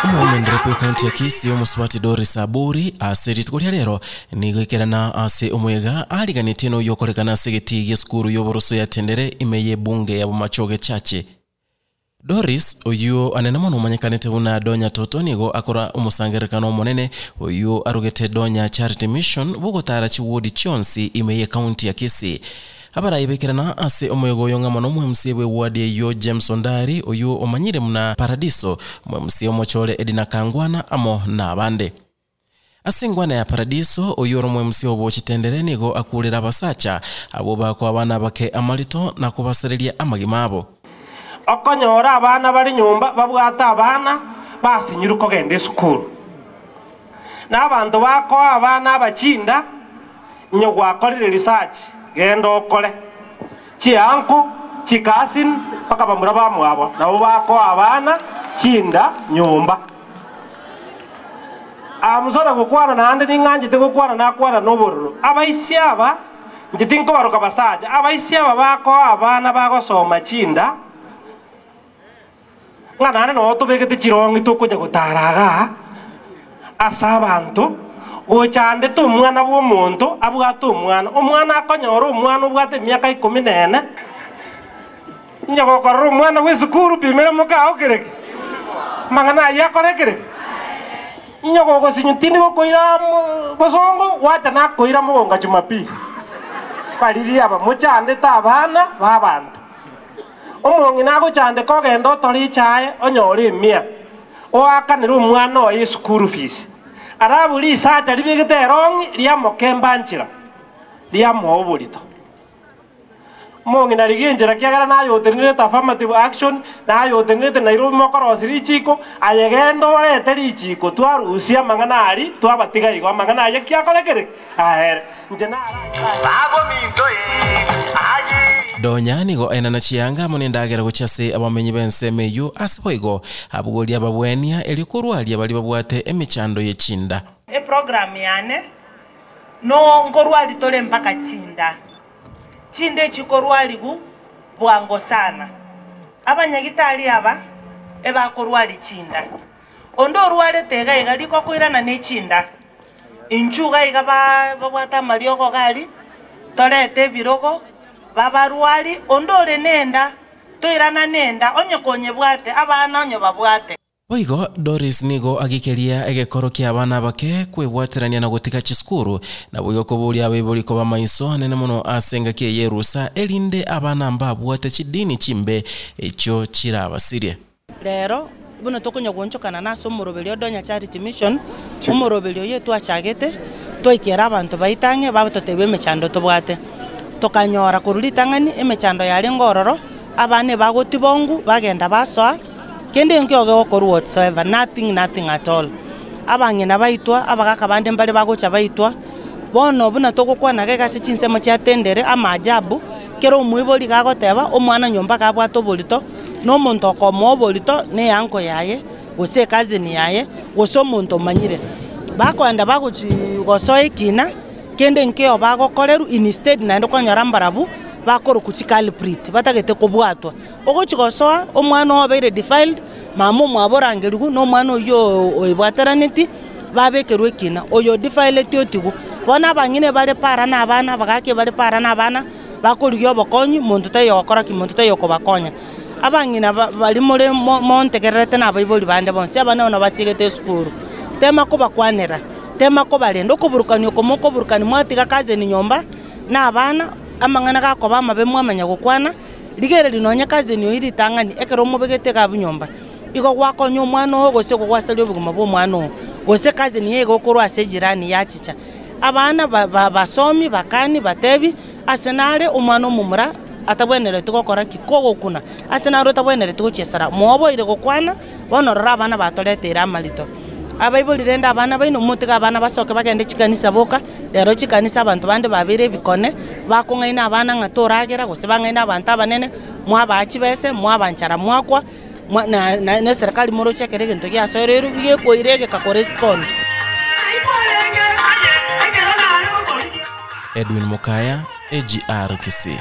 Omomendereko bw'ekaunti ya Kisii omosubati Doris Aburi ase rituko ria rero nigo ekerana ase omoyega ariganetie noyio okorekana ase egetii gi'esukuru y'oboroso ya Tendere ime y'ebunge ya Bomachoge Chache. Doris, oyio anene mono omanyekanete buna Donya Toto nigo akora omosangererekano omonene oyio arogete Donya Charity Mission bw'ogotara chiwodi chionsi ime y'ekaunti ya Kisii. Abarai baikerana ase omoyega oyo ng'amo n'Omo-MCA bw'ewadi eyio James Ondari oyio omanyire buna Paradiso, Omo-MCA omochore Edina Kangwana amo nabande. Ase engwana ya Paradiso, oyio ore Omo-MCA obochitendere nigo akurera abasacha abwo bakoa abana abake amarito na kobasareria amagima abo. Okonyora abana bare nyomba babwate abana basinyirwe kogenda esukuru, na abanto bakoa abana abachinda, Onye gwakorire research, genda okore. Chi'uncle, chi'cousin, mpaka bamura bamwabo nabo bakoa abana chinda nyomba. Aa gokwana naende ning'anchete gokwana nakwana nobororo. Abaisia aba, inche tinkobaroka basacha, abaisia aba bakoa abana bagosoma chinda, ng'a naende noo tobegete chirong'i tokonya gotara igaa ase abanto, gochandete omwana bw'omonto abwate omwana. Omwana akonyora omwana obwate emiaka ikomi na ene, onye gokorora omwana bw'esukuru pimera mokao kere ki? Amang'ana ayio akore kere ki? Onye gogosinywa tindi gokoira bosongo, gwacha nakoira mogonga Jumapili. Bariria aba mochandete abana b'abanto. Omong'ina agochandeka ogende otore echae onyore emia, oakanere omwana oye eschool fees. Alafu risacha ribegete erong'i riamokemba nchera, riamoa oborito. Omong'ina rigia enchera kiagera naye otenenerete affirmative action, naye otenenerete Nairobi mokorosia richiko, aye genda orete richiko twarusia amang'ana aria twabatiga igo amang'ana aye ki akore kere? Aere. Inche Donya nigo aenana chianga amo nendagera gochia ase abamenyi b'ensemo eyio, ase boigo abogoria ababwenia, erio korwaria baria babwate emechando ye chinda. Eprogram yane no nkorwari tore mpaka chinda. Chinda echi korwarigu bwango sana. Abanyagitari aba ebakorwari chinda. Onde orwarete iga iga riko koirana ne chinda. Inchuo iga iga babwate amariogo iga aria, torete ebirogo, babarwari, onde ore nenda, toirana nenda, onye konyebwate, abana onye babwate. Boigo Doris nigo agikeria egekoro ki'abana abake kwebwaterania na gotiga chisukuru, naboigo koboria abaibori koba maiso anene mono ase engaki eye y'erusa, erinde abana mbabwate chidini chimbe echio chirabasirie. Rero, buna tokonya goonchokana nase omoroberio o Donya Charity Mission, omoroberio oyio twachagete, twaikera abanto baito ang'e batotebia emechando tobwate. Tokanyora korwa ritang'ani emechando yarenge ororo, abana ebagotibongwa bagenda basoa, kende nkio gegokorwa whatsoever, nothing nothing at all. Abang'ina baitwa, abagaka bande mbare bagocha baitwa, bono buna togokwana iga iga ase chinsemo chia tendere, amaajabu, kera omoibori iga agoteba, omwana nyomba iga abwate oborito, na omonto okomoa oborito neanko yaye, gose ecousin yaye, gose omonto omanyire. Bakoenda bagochi gosoa ekina, kende nkeo bagokorerwa instead naende okonyora mbarabwo bakorokwa chiculprit batagete kobwatwa. Ogochi gosoa omwana oo obeire defiled, mama omwabo orangerigwe na omwana oyio oebwateraneti, babekerwe ekina, oyo odefileti otigwe. Bono abang'ina ebare para na abana, abagaka ebare para na abana, bakorigia obokonyi, monto taiyo ogokora ki? Monto taiyo okobakonya. Abang'ina ba baria more mo montegererete na abaibori bande bonsi, abana bono basiegete esukuru, tema kobakwanera, tema kobarenda, okoburukania oko mokoburukania mwatiga cousin nyomba, na abana, amang'ana gakoba amabe mwamanya gokwana, rigereria nonye cousin oyio ritang'ani ekero omobegete iga abwo nyomba, igo gwakonya omwana oo gose igo gwasaria obogima bwa omwana oo, gose cousin yaye igo okorwa ase ejirani yachicha. Abana basomi, bakani, batebi, ase nare omwana omomura atabwenereti gokora ki? Kogokuna. Ase nare otabwenereti gochiesera. Moboire gokwana, bono rora abana batoreteire amarito. Abaibori rende abana baino, motige abana basoke bagende chikanisa boka, rero chikanisa abanto bande babeire ebikone, bakong'aina abana ng'a toragera, gose bang'aine abanto abanene, mwabaa chibese, mwabanchara mwakwa, na eserekari moroche ekero egento giasoereirwe gekoira egeka korespond. Edwin Mokaya, AGR Kisii.